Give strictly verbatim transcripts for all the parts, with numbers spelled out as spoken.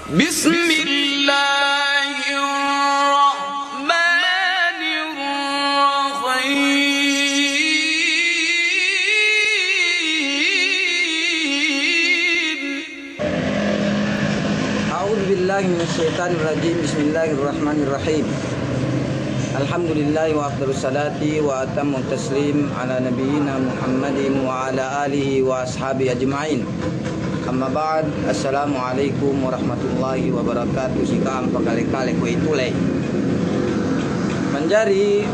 بسم الله الرحمن الرحيم. أعوذ بالله من الشيطان الرجيم. بسم الله الرحمن الرحيم. الحمد لله وأفضل الصلاة وأتم التسليم على نبينا محمد وعلى آله وأصحابه أجمعين. Amma ba'd, assalamu alaikum warahmatullahi wabarakatuh. Si ka'am pakale-kale kuwe'itu ley. Manjari,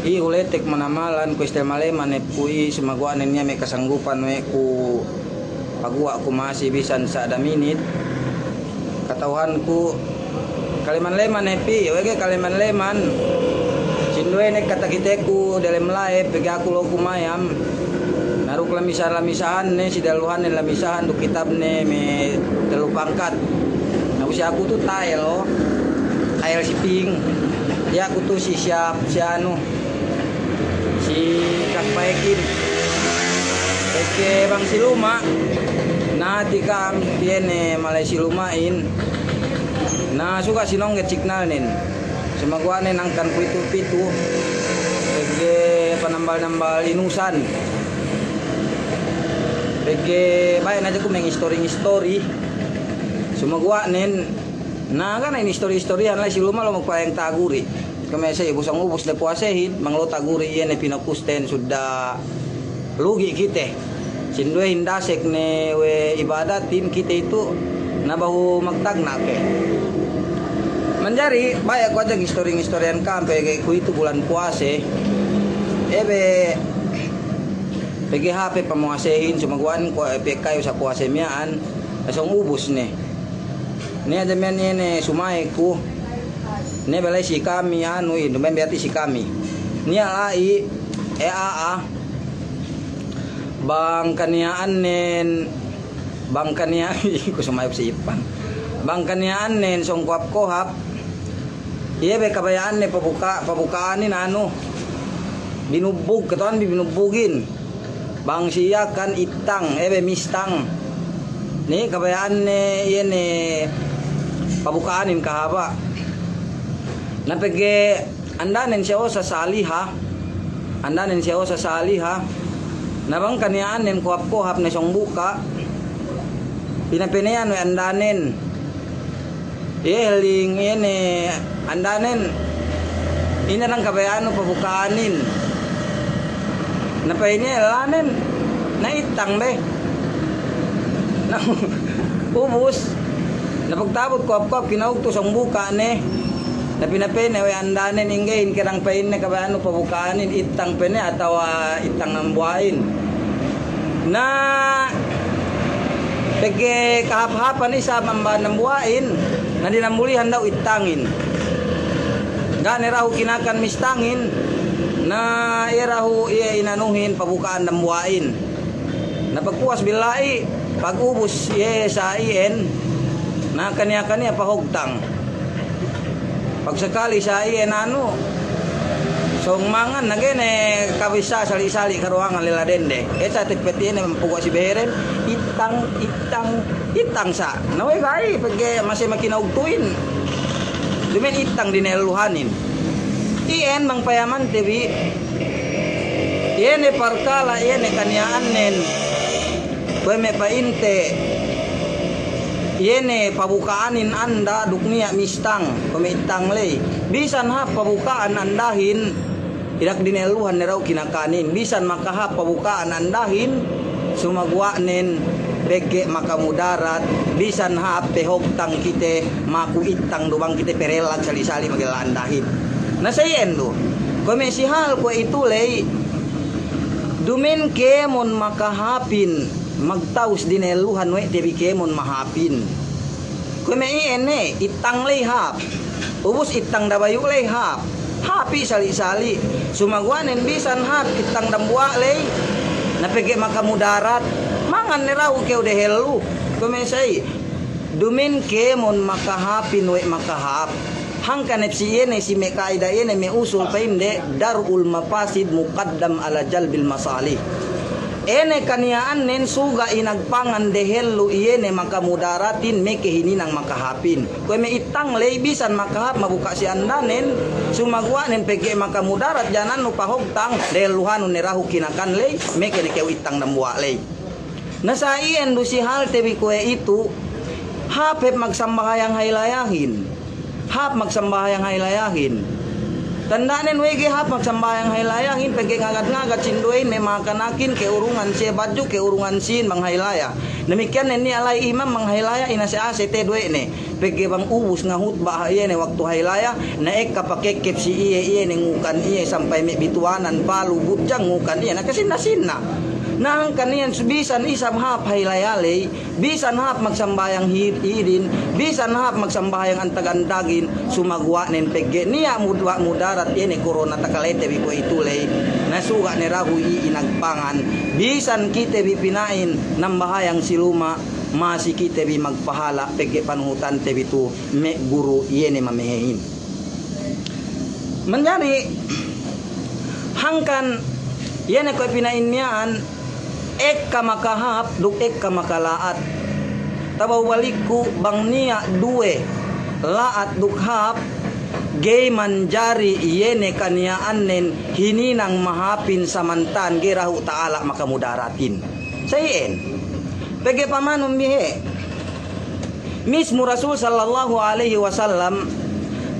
iye uletek manamalan kuwe' istel maleman ne ku iye, sumaguwa' ne niya' me' kasanggupan we' ku paguwa' ku masi bisan sa'ada minit. Kata'uhanku, kaleman-leman ne pī, we' ga'i kaleman-leman. Sinduwe ne katakiteku delem live, pegge' aku lu'u ku mayam. Na duk lamisahan-lamisahan ne, si dehelluhan ne lamisahan duk kitabne me' tellu pangkat. Na bu si aku tu tael, o. Tael si ping. Iye aku tu si siyap, si anu. Si Kang Paekin. Pegge' bang si luma', na hāti ka'am, iye ne mala'i si luma'in. Na suga' sinongget signalnen. Sumaguwa' ne hangkan kuwe'itu pitu. Pegge' panambal-nambal inusan. Pegge' baya' ne hadja ku mengistori-istori. Sumaguwa' nen, na ga' ne inistori-istorihan la'i si luma' lu'u magpayang taguri'. Kuwe' me' sa iye bu sōng ubus ne puwasehin, bang lu'u taguri' iye ne pinakusten sudda lugi' kite. Sinduwe hindasek ne we' ibadatin kite itu na bahu magtagna' ke. Manjari, baya' ku hadja ngistori-ngistorihan ka'am pegge' kuwe'itu bulan puwase. Ebe, pegge' hāp pe pamuwasehin, sumaguwa' ne kuwe' pe kayu sa puwase miya'an, sōng ubus ne. Niya' hadja miya'an iye ne sumayeku. Niya' be la'i si kami, anu, i, duma'in be hāti si kami. Niya' la'i, e, a'a. Bang kaniya'annen, bang kaniya', ku sumayep si Ipan. Bang kaniya'annen sōng kohap-kohap. Iye be kabaya'anne pabuka-, pabuka'anin anu. Binubbug, kata'uhan bi binubbugin. Bang si Yakan ittang, ebe mistang. Ni kabaya'anne iye ne pabuka'anin kahaba'. Na pegge' andanen siye osa saliha. Andanen siye osa saliha. Na bang kaniya'annen kohap-kohap ne sōng buka'. Pinapeneyan we' andanen. Iye helling iye ne andanen, ine dang kabaya'annu pabuka'anin. Na pa'in iye ellanen, na ittang be. Na ubus, na pagta'abut kohap-kohap kinaugtu sōng buka' ne. Na pinapene we' andanen, inggehin ke dang pa'inne kabaya'annu pabuka'anin, ittang pe ne atawa ittang dambuwa'in. Na pegge' kahāp-hāpan isab amban dambuwa'in, na dinambulihan daw ittangin. Ga' ne dahu' kinakan mistangin, na iye dahu' iye inanuhin pabuka'an dambuwa'in. Na pagpuwas bi la'i, pagubus iye sa iyan, na kaniya-kaniya pahogtang. Pagsakali sa iyan anu, sōng mangan, na ga'i ne kabissā sali'-sali' karuwangan lella dende. E sa tepet iyan, paguwa' si beheren, ittang, ittang, ittang sa. Na we' ga'i, pegge' masi makinaugtuhin. Duma'in ittang dinelluhanin. Iyan bang payamante bi, iye ne parkala', iye ne kaniya'annen. Kuwe' me' pa'inte, iye ne pabuka'anin anda duk niya' mistang, kuwe' me' ittang ley. Bisan hāp pabuka'an andahin, idak dinelluhan ne daw kinakanin. Bisan makahāp pabuka'an andahin, sumaguwa'nen pegge' makamudarat, bisan hāp pahogtang kite, maku ittang du bang kite perellan sali'-sali' magella andahin. Na sa iyan du. Kuwe' me' si hal kuwe'itu ley, duma'in kēmon makahāpin, magtawus dinelluhan we' te bi kēmon mahāpin. Kuwe' me' iyan ne, ittang ley hāp. Ubus ittang dabayu' ley hāp. Hāp i sali'-sali'. Sumaguwa'nen bisan hāp ittang dambuwa' ley. Na pegge' makamudarat. Mangan ne dahu' kew dehellu. Kuwe' me' sa i. Duma'in kēmon makahāpin we' makahāp. Hangkan hep si iye ne si me' kaida iye ne me' usul pa'inde, dar'ul mafasid muqaddam ala jalbil masalih. Ine kaniya'annen suga' inagpangan dehellu iye ne makamudaratin meke hininang makahāpin. Kuwe' me' ittang ley bisan makahāp mabuka' si andanen, sumaguwa'nen pegge' makamudarat janannu pahogtang, dehelluhanun ne dahu' kinakan ley, meke ne kew ittang dambuwa' ley. Na sa' iyan du si halte bi kuwe' itu, hāp hep magsambahayang haylayahin. Hāp magsambahayang haylayahin. Tanda'nen we' ga'i hāp magsambahayang haylayahin, pegge' ngagad-ngagad sinduwehin me' makanakin, ke'urungan siye badju', ke'urungan sīn bang haylaya. Damikkiyan ne niya' la'i imam bang haylaya, inase-ase te duwe'ne. Pegge' bang ubus ngahutba' ha iye ne waktu haylaya, na ekka pakekkep si iye, iye ne ngukan iye sampay me' bituwanan, palu, budjang ngukan iye, na kasinna-sinna. Na hangkan iyan bisan isab hāp haylaya ley, bisan hāp magsambahayang hi-, idin, bisan hāp magsambahayang antag-antagin, sumaguwa'nen pegge' niya' mud-, mudarat iye ne korona takalete bi kuwe' itu ley, na suga' ne dahu' i inagpangan, bisan kite bi pina'in nambahayang si luma', masi kite bi magpahala' pegge' panuhutante bi tu me' guru iye ne mamehehin. Manjari hangkan iye ne kuwe' pina'in miya'an, ekka makahāp duk ekka makala'at. Tabaw balikku bang niya' duwe, la'at duk hāp, ga'i manjari iye ne kaniya'annen hininang mahāpin samantan ga'i dahu' ta'ala' makamudaratin. Sa' iyan. Pegge' pamanun bihe'. Mismu Rasul sallallahu alaihi wasallam,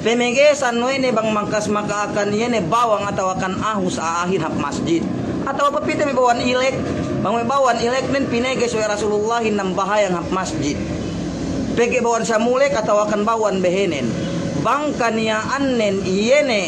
pemegesan we' ne bang mangkas maka'akan iye ne bawang atawakan ahus a'ahin hap masjid. Atawa pe pite me' bawang ilek, bang me' bawang ileknen pineges we' Rasulullahin nambahayang hap masjid. Pegge' bawang samulek atawakan bawang behenen. Bang kaniya'annen iye ne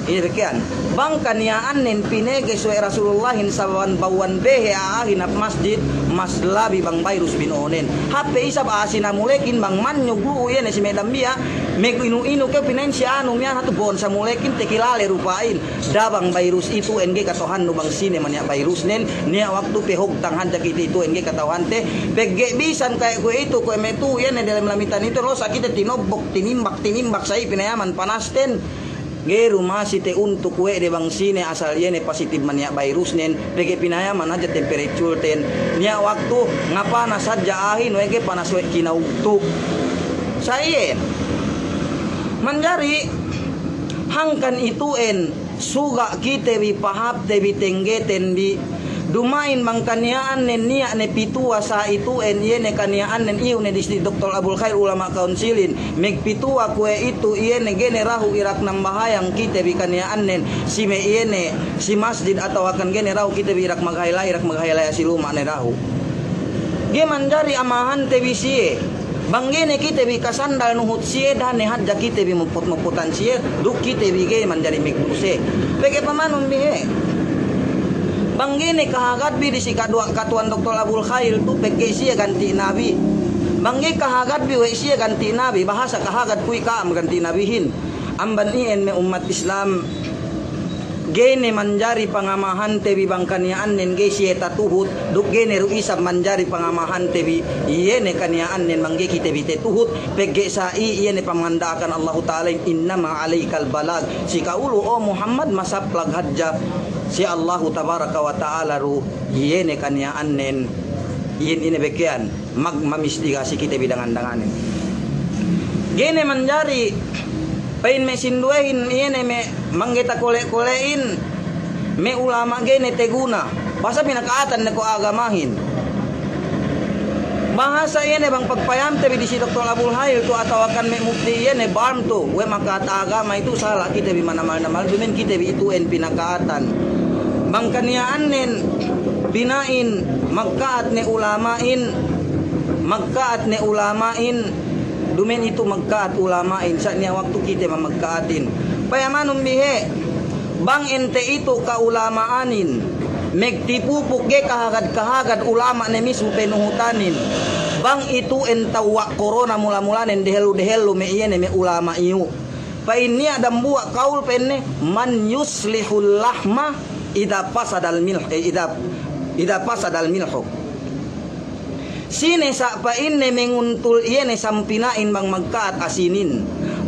Iye bekeyan. Bang kaniya'annen pineges we' Rasulullahin sababan bawang behe a'ahin hap masjid, mas labi bang bayrus bino'onen. Hap pe isab a'a sinamulekin bang manyug lu'u iye ne si me' dambiya', me' inu-inu kew pina'in si anu miya'an hatu bawang samulekin tekilale dupa'in. Da'a bang bayrus itu'en ga'i kata'uhannu bang sine maniya' bayrusnen, niya' waktu pehogtang hadja kite itu'en ga'i kata'uhante, pegge' bisan kaye' kuwe' itu, kuwe' me' tu'u iye ne delem lamitan itu, losa' kite tinobbok, tinimbak, tinimbak, sa'i pinayaman panasten. Ga'i du masi te untuk we' de bang sine asal iye ne pasitib maniya' bayrusnen, pegge' pinayaman hadja tempereculten. Niya' waktu ngapanas hadja a'ahin we' ga'i panas we' kinaugtu'. Sa' iye. Manjari hangkan itu'en suga' kite bi pahāpte bi tenggeten bi. Duma'in bang kaniya'annen niya' ne pituwa sa' itu'en iye ne kaniya'annen iyu' ne disi Doktor Abul Khair ulama' kaunsilin. Magpituwa kuwe' itu iye ne ga'i ne dahu' irak nambahayang kite bi kaniya'annen si me' iye ne si masjid atawakan ga'i ne dahu' kite bi irak maghaylaya, irak maghaylaya si luma' ne dahu'. Ga'i manjari amahante bi siye. Bang ga'i ne kite bi kasandal nuhut siye, da'a ne hadja kite bi muput-muputan siye, duk kite bi ga'i manjari magduse. Pegge' pamanun bihe'. Bang ga'i ne kahagad bi disi kaduwa-, katuwan Doktor Abul Khair tu pegge' siye ganti' nabi. Bang ga'i kahagad bi we' siye ganti' nabi, bahasa kahagad kuwe' ka'am ganti' nabihin. Amban iyan me' ummat Islam, ga'i ne manjari pangamahante bi bang kaniya'annen ga'i siye tatuhut, duk ga'i ne du isab manjari pangamahante bi, iye ne kaniya'annen bang ga'i kite bi tatuhut, pegge' sa' i-, iye ne pamanganda'akan Allahu Ta'ala, "Innama alaikal balag." Si ka'u lu, o Muhammad, masaplag hadja si Allahu Tabaraka wa Ta'ala du, iye ne kaniya'annen, iyan ine bekeyan. Mag-, mamistigasi kite bi dangan-danganin. Ga'i ne manjari, pa'in me' sinduwehin, iye ne me' mangga'i takole'-kole'in, me' ulama' ga'i ne taguna. Bahasa pinaka'atan ne ko' agamahin. Bahasa iye ne bang pagpayamte bi disi Doktor Abul Khair tu atawakan me' mufti iye ne BARMM tu, we' maka'at agama itu sala' kite bi manamal-namal, duma'in kite bi itu'en pinaka'atan. Bang kaniya'annen, pina'in, magka'at ne ulama'in, magka'at ne ulama'in, duma'in itu magka'at ulama'in, sa' niya' waktu kite mamagka'atin. Payamanun bihe', bang ente itu ka'ulama'anin, magtipupuk ga'i kahagad-kahagad ulama' ne mismu penuhutanin, bang itu'en tewwa' korona mula-mulanen dehellu-dehellu me' iye ne me' ulama' iyu'. Pa'in niya' dambuwa' kawul pa'inne, "Man yuslihul lahma idza fasadal milh-, eh, idza, idza fasadal milhu." Sine sa' pa'inne manguntul iye ne sampina'in bang magka'at asinin.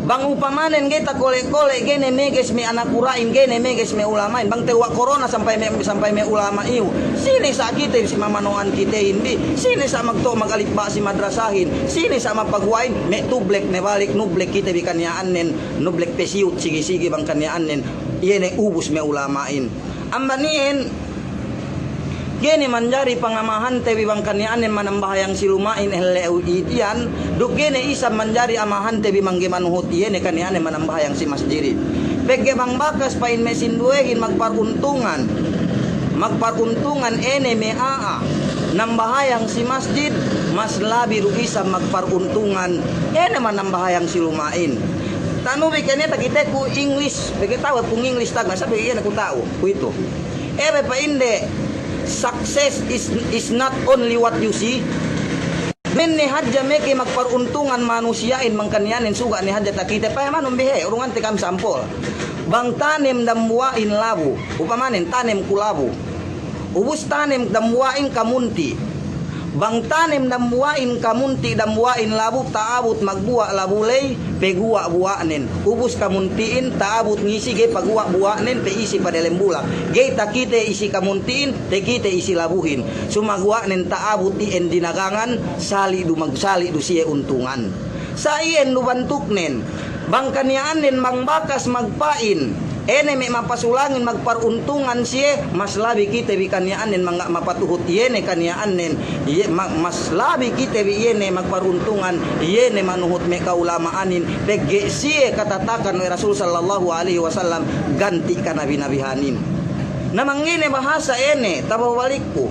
Bang upamanen ga'i takole'-kole', ga'i ne meges me' anakura'in, ga'i ne meges me' ulama'in. Bang tewwa' korona sampay me', sampay me' ulama' iyu. Sine sa' kite si mamano'an kitehin bi? Sine sa' magto' magalip ba si madrasahin? Sine sa' mapaguwa'in? Me' tublek ne balik, nublek kite bi kaniya'annen, nublek pe siyut sigi-sigi bang kaniya'annen. Iye ne ubus me' ulama'in. Amban iyan, ga'i ne manjari pangamahante bi bang kaniya'annen manambahayang si luma'in ellew iyan, duk ga'i ne isab manjari amahante bi mangga'i manuhut iye ne kaniya'annen manambahayang si masjidin. Pegge' bang bakas pa'in me' sinduwehin magparuntungan, magparuntungan ine me' a'a nambahayang si masjid, mas labi du isab magparuntungan ine manambahayang si luma'in. Ta'nu bi kene takiteku English, pegge' ta'u pung English tagna', sa' pegge' iye ne ku ta'u, kuwe'itu. Ebe pa'inde, "Success is, is not only what you see." Menne hadja meke magparuntungan manusiya'in bang kaniya'annen suga' ne hadja takite. Payamanun bi he, urungante kam sampol. Bang tanem dambuwa'in labu, upamanen tanem ku labu. Ubus tanem dambuwa'in kamunti'. Bang tanem dambuwa'in kamunti', dambuwa'in labu, ta'abut magbuwa' labu ley, paguwa' buwa'nen. Ubus kamunti'in ta'abut ngisi ga'i paguwa' buwa'nen, pa'isi pa delem bulak. Ga'i takite isi kamunti'in, takite isi labuhin. Sumaguwa'nen ta'abut iyan dinagangan, sali' du mag-, sali' du siye untungan. Sa' iyan du bantuknen. Bang kaniya'annen bang bakas magpa'in, ine me' mapasulangin magparuntungan siye, mas labi kite bi kaniya'annen manga-, mapatuhut iye ne kaniya'annen, iye ma-, mas labi kite bi iye ne magparuntungan, iye ne manuhut me' ka'ulama'anin, pegge' siye katatakan we' Rasul sallallahu alaihi wasallam, ganti' kanabi-nabihanin. Na mangga'i ne bahasa ine, tababalikku.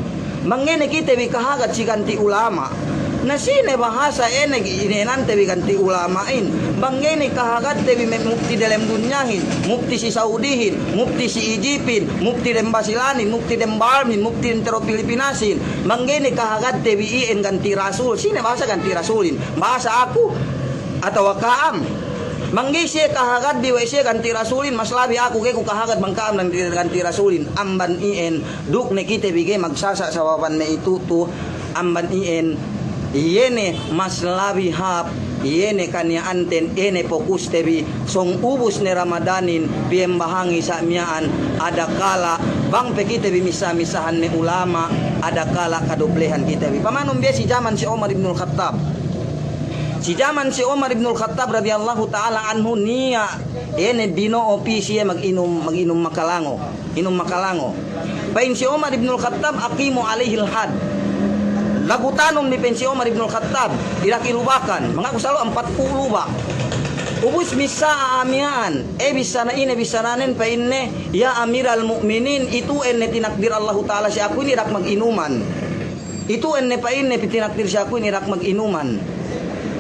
Bang ga'i ne kite bi kahagad si ganti' ulama'. Na sine bahasa ine inēnante bi ganti' ulama'in? Bang ga'i ne kahagadte bi me' mupti delem dunyahin, mupti si Saudihin, mupti si Ijipin, mupti dem Basilanin, mupti dem Balmin, mupti dem tero Pilipinasin. Bang ga'i ne kahagadte bi iyan ganti' rasul. Sine bahasa ganti' rasulin? Bahasa aku atawa ka'am? Bang ga'i siye kahagad bi we' siye ganti' rasulin, mas labi aku ga'i ku kahagad bang ka'am ganti', ganti' rasulin. Amban iyan, duk ne kite bi ga'i magsasa' sababan me' itu tu, amban iyan, iye ne mas labi hāp, iye ne kaniya'anten, iye ne pokuste bi, sōng ubus ne Ramadanin, piyembahangi sa' miya'an, adakala', bang pe kite bi missā-missāhan me' ulama', adakala' kadublehan kite bi. Pamanun biye si jaman si Umar ibnul Khattab. Si jaman si Umar ibnul Khattab radiyallahu ta'ala anhu niya' iye ne dino'o pī siye maginum, maginum makalango. Inum makalango. Pa'in si Umar ibnul Khattab, "Aqimu alaihil had." Lagutanun bi pa'in si Umar ibnul Khattab, irak ilubakan, mangaku salu ampatpū' lubak. Ubus missā a'a miya'an, e bissana ine bissananen pa'inne, "Ya Amiral Mu'minin, itu'en ne tinakdir Allahu Ta'ala si aku inin irak maginuman." Itu'en ne pa'inne pitinakdir si aku inin irak maginuman.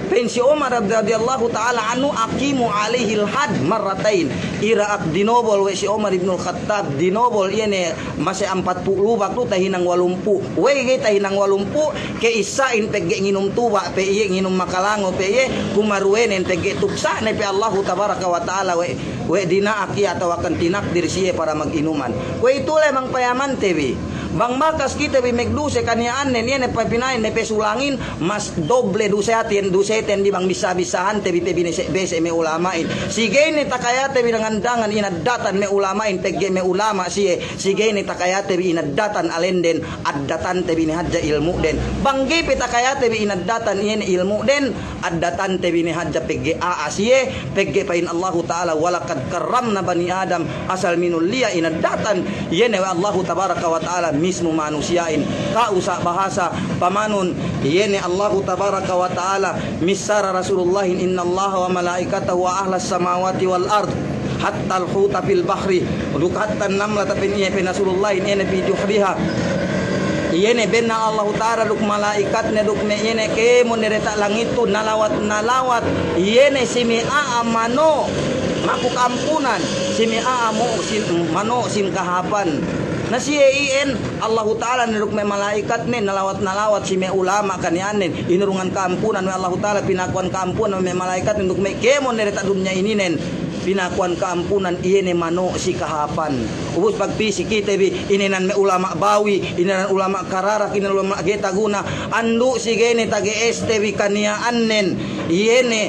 Pa'in si Umar radiyallahu ta'ala anhu, "Aqimu alaihil had marratain." Ira'ak dinobol we' si Umar ibnul Khattab, dinobol iye ne masi ampatpū' lubak tu tahinang walumpū'. We'ey ga'i tahinang walumpū', ke'issa'in pegge' nginum tuba' pe iye, nginum makalango pe iye, kumaruwenen pegge' tuksa'ne pe Allahu tabaraka wa ta'ala we', we' dina'ak iye atawakan tinakdir si iye para maginuman. Kuwe'itu le bang payamante bi. Bang bakas kite bi magduse kaniya'annen, iye ne papina'in me' pesulangin, mas doble duseten, duseten bi bang bissā-bissāhante bi pe binese'-bese' me' ulama'in. Si ga'i ne takayate bi dangan-dangan inaddatan me' ulama'in, pegge' me' ulama' siye. Si ga'i ne takayate bi inaddatan alenden, addatante bi ne hadja ilmu'den. Bang ga'i pe takayate bi inaddatan iye ne ilmu'den, addatante bi ne hadja pegge' a'a siye, pegge' pa'in Allahu Ta'ala, "Walaqad karramna bani Adam," asal minulliya inaddatan iye ne we' Allahu Tabaraka wa Ta'ala mismu manusiya'in. Ka'u sa' bahasa, pamanun, iye ne Allahu Tabaraka wa Ta'ala missāra Rasulullahin, "Innallaha wa malaikatahu wa ahlas samawati wal ard." Hattal huta fil bahri, duk hattan namlata pa'in iye pa'in Rasulullahin, iye ne fi juhriha. Iye ne bennal Allahu Ta'ala duk mala'ikatne duk me' iye ne kēmon ne diyata' langitun, nalawat-nalawat iye ne si me' a'a mano' maku ka'ampunan, si me' a'a mo' sin, mano' sin kahāpan. Na siye iyan, Allahu Ta'ala ne duk me' mala'ikatne nalawat-nalawat si me' ulama' kaniya'annen, inurungan ka'ampunan we' Allahu Ta'ala, pinakuwan ka'ampunan we' me' mala'ikatne duk me' kēmon ne diyata' dunya ininen. Pinakuwan ka'ampunan iye ne mano' si kahāpan. Ubus pagpī si kite bi, inēnan me' ulama' bawi, inēnan ulama' kararak, inēnan ulama' ga'i taguna. Andu' si ga'i ne tage'este bi kaniya'annen, iye ne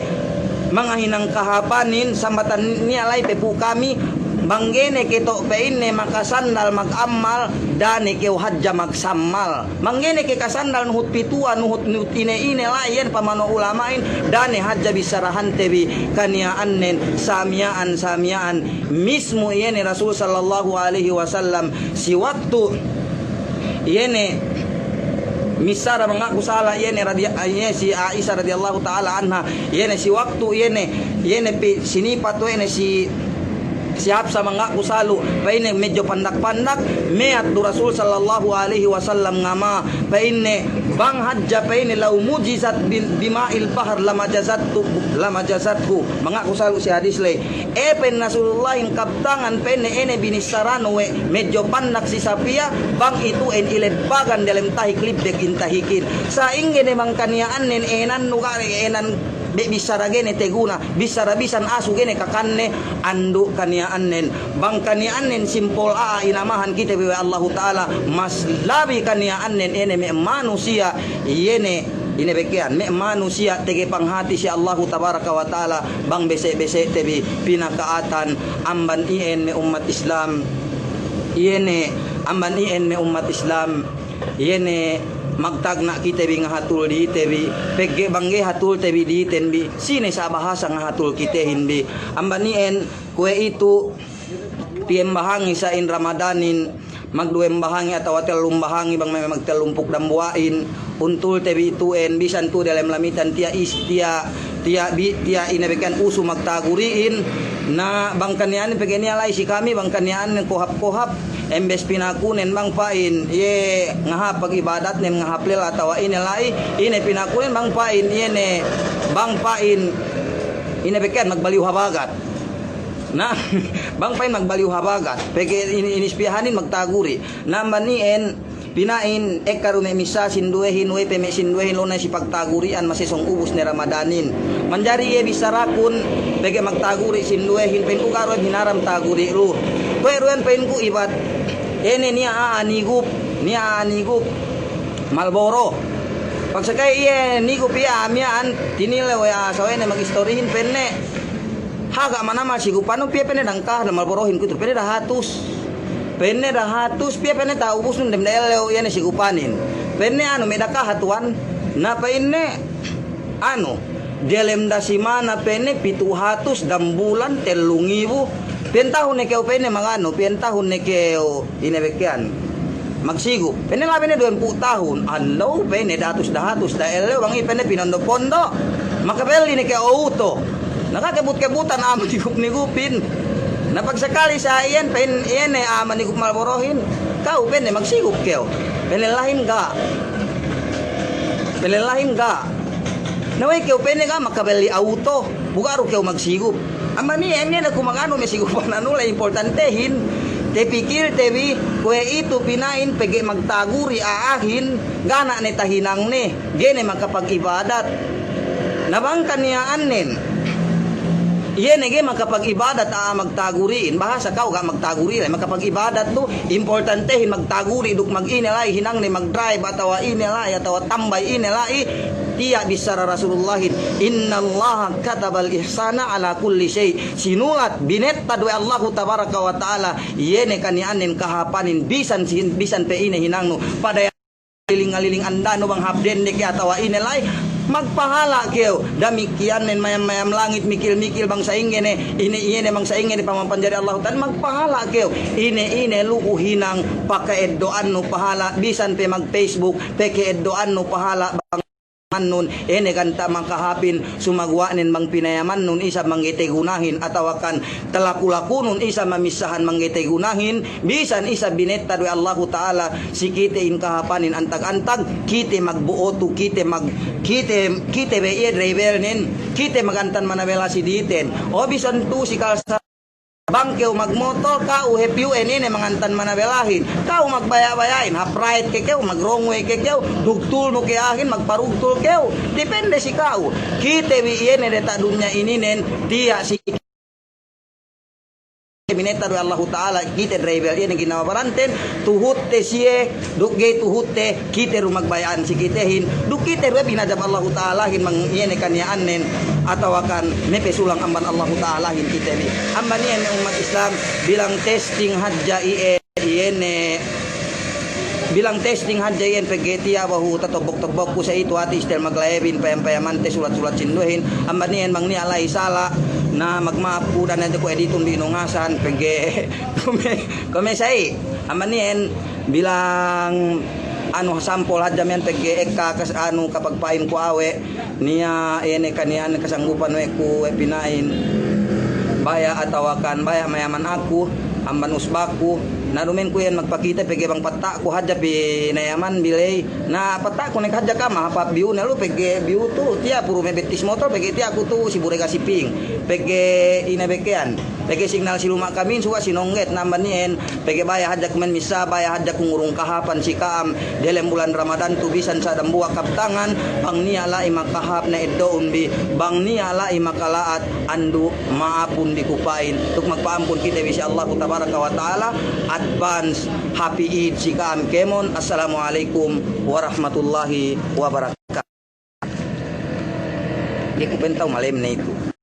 Mangahinang kahāpanin, sambatan niya' la'i pe pu kami, bang ga'i ne ke to' pa'inne makasandal mag'ammal, da'a ne kew hadja magsammal. Bang ga'i ne ke kasandal nuhut pituwa, nuhut, nuhut ine-ine la'i iyan pamano' ulama'in, da'a ne hadja bissarahante bi kaniya'annen, samiya'an, samiya'an. Mismu iye ne Rasul sallallahu alaihi wasallam, si waktu iye ne missara bang ga' ku sala' iye ne radiya-, iye si Aisha radiyallahu ta'ala anha, iye ne si waktu iye ne, iye ne pi-, sinipat we' ne si, si Hafsa bang ga' ku salu', pa'inne medjo pandak-pandak, meyat du Rasul sallallahu alaihi wasallam ngama, pa'inne bang hadja pa'inne law mujizat bi-, bima'il bahr lamajazathu, lamajazathu. Bang ga' ku salu' si hadis ley. E pa'in Rasulullahin kabtangan pa'inne ine binissaranu we' medjo pandak si Safiya, bang itu'en ilebbagan delem tahik libbeg in tahikin. Sa'ingge ne bang kaniya'annen enannu ga' enan be' bissara ga'i ne teguna, bissara bisan asu ga'i ne kakanne, andu' kaniya'annen. Bang kaniya'annen simpol a'a inamahan kite bi we' Allahu Ta'ala, mas labi kaniya'annen ine me' manusiya', iye ne ine bekeyan, me' manusiya' tege panghati si Allahu Tabaraka wa Ta'ala, bang bese'-bese'te bi pinaka'atan. Amban i'en me' ummat Islam, iye ne, amban i'en me' ummat Islam, iye ne magtagna' kite bi ngahatul dite bi, pegge' bang ga'i hatulte bi diten bi, sine sa' bahasa ngahatul kitehin bi. Amban i'en kuwe' itu, piyembahangi sa'in Ramadanin, magduwem bahangi atawa tellum bahangi bang me' magtellumpū' dambuwa'in, untulte bi tu'en, bisan tu delem lamitan tiya' is-, tiya', tiya' bi-, tiya' ine bekeyan usu magtaguri'in, na bang kaniya'annen pegge' niya' la'i si kami, bang kaniya'annen kohap-kohap, embes pinakunen bang pa'in, iye ngahap pag'ibadatnen, ngahap lella atawa ine la'i, ine pinakunen bang pa'in, iye ne, bang pa'in, ine bekeyan magbaliw habagat. Na, bang pa'in magbaliw habagat, pegge' ini, inispiyahanin magtaguri'. Na, amban i'en, pina'in, ekka du me' missā sinduwehin, we' pe me' sinduwehin, la'i ne si pagtaguri'an masi sōng ubus ne Ramadanin. Manjari iye bissarakun, pegge' magtaguri' sinduwehin, pa'inku ga' du we' hinaram taguri' lu. Kuwe' du iyan pa'inku ibat, ine niya' a'a nigup, niya' a'a nigup Marlboro. Pagsakay iye nigup iye a'a miya'an, tinilew we' a'a sawe'ne magistorihin pa'inne. Haga' manamal sigupannu, piye pa'inne dangkahan Marlborohin kuwe'itu, pa'inne dahatus. Pa'inne dahatus, piye pa'inne ta'ubusnun dem da ellew iye ne sigupanin. Pa'inne anu, me' dakaha tuwan. Na pa'inne, anu, delem da simana pa'inne pitu' hatus, dambulan tellu ngibu. Piyen tahun ne kew pa'inne maganu, piyen tahun ne kew ine bekeyan, magsigup. Pa'inne labi ne duwempū' tahun, andaw pa'inne dahatus-dahatus da ellew bang i' pa'inne pinondo'-pondo'. Makabelli ne kew awuto. Na ga' kebut-kebutan a'a manigup-nigupin. Na pagsakali sa iyan pa'in iye ne a'a manigup Marlborohin, "Ka'u," pa'inne, "magsigup kew?" Pa'inne lahin, "Ga'." Pa'inne lahin, "Ga'." "Na we'ey kew," pa'inne, "ga' makabelli awuto, bu ga' du kew magsigup?" Amban iyan ne, ne ku maganu me' sigupan anu le importantehin. Tapikilte bi, kuwe'itu pina'in pegge' magtaguri' a'ahin, ga' ne tahinangne, ga'i ne makapag'ibadat. Na bang kaniya'annen, iye ne ga'i makapag'ibadat a'a magtaguri'in, bahasa ka'u ga' magtaguri' le, makapag'ibadat du, importantehin magtaguri' duk magine la'i hinangne, magdrive atawa ine la'i, atawa tambay ine la'i, tiya' bissara Rasulullahin, "Innallaha katabal ihsana ala kulli syai'." Sinulat, binettad we' Allahu tabaraka wa ta'ala, iye ne kaniya'annen kahāpanin, bisan si-, bisan pe ine hinangnu, pada iyan ngaliling-ngaliling andanu bang hāp dende ke atawa ine la'i, magpahala' kew. Damikkiyannen mayam-mayam langit, mikil-mikil bang sa'ingge ne, ine, iye ne bang sa'ingge ne pamapanjari Allahu ta'ala, magpahala' kew. Ine-ine lu'u hinang, paka'eddo'annu pahala', bisan pe mag-Facebook, paka'eddo'annu pahala' bang mannun, ine ganta' makahāpin, sumaguwa'nen bang pinayamannun isab mangga'i tagunahin, atawa kan talaku-lakunun isab mamissahan mangga'i tagunahin, bisan isab binettad we' Allahu ta'ala si kitehin kahāpanin antag-antag, kite magbo'o tu, kite mag-, kite, kite be iye drivernen, kite magantan manabela si diten. O bisan tu si kalsa- Bang kew magmotor, ka'u hep iyu'en ine mangantan manabelahin. Ka'u magbaya'-baya'in, hap right ke kew, mag-wrong way ke kew, dugtulnu ke a'ahin, magparugtul kew. Depende si ka'u. Kite bi iye ne diyata' dunya ininen, tiya' si mineta du Allahu Ta'ala, kite driver iye ne ginawa baranten, tuhutte siye, duk ga'i tuhutte, kite du magbaya'an si kitehin, duk kite du pinajab Allahu Ta'alahin bang iye ne kaniya'annen, atawakan mapasulang amban Allahu Ta'alahin kite bi. Amban iyan me' ummat Islam, bilang testing hadja iye, iye ne, bilang testing hadja iyan pegge' tiya' behu tatobok-tobokku sa itu hati istel maglaebin payam-payamante sulat-sulat sinduwehin. Amban iyan bang niya' la'i sala', na magma'ap ku dan hadja ku editun bi inungasan pegge' kume-, kume sa'i. Amban iyan bilang anu sampol hadja miyan pegge' ekka kas-, anu kapagpa'in ku awe', niya' iye ne kaniya'an kasanggupan we' ku we' pina'in baya' atawakan baya' mayaman aku amban usbaku. Na duma'in ku iyan magpakite pegge' bang patta'ku hadja pinayaman bi ley. Na patta'ku ne hadja ka'am, hāp biyu ne lu pegge' biyu tu tiya' puru me' bettis motor pegge' tiya' ku tu si Burega Siping. Pegge' ine bekeyan. Pegge' signal si luma' kami suga' sinongget. Na amban iyan, pegge' baya' hadja ku men missa, baya' hadja ku ngurung kahāpan si ka'am delem bulan Ramadan tu bisan sa dambuwa' kabtangan, bang niya' la'i makahāp ne eddo'un bi, bang niya' la'i makala'at andu' ma'apun bi ku pa'in, duk magpa'ampun kite bi si Allahu Tabaraka wa Ta'ala. Advance Happy Eid si ka'am kēmon. Assalamu alaikum warahmatullahi wabarakatuh. Ga'i ku pa'in tau malem ne itu.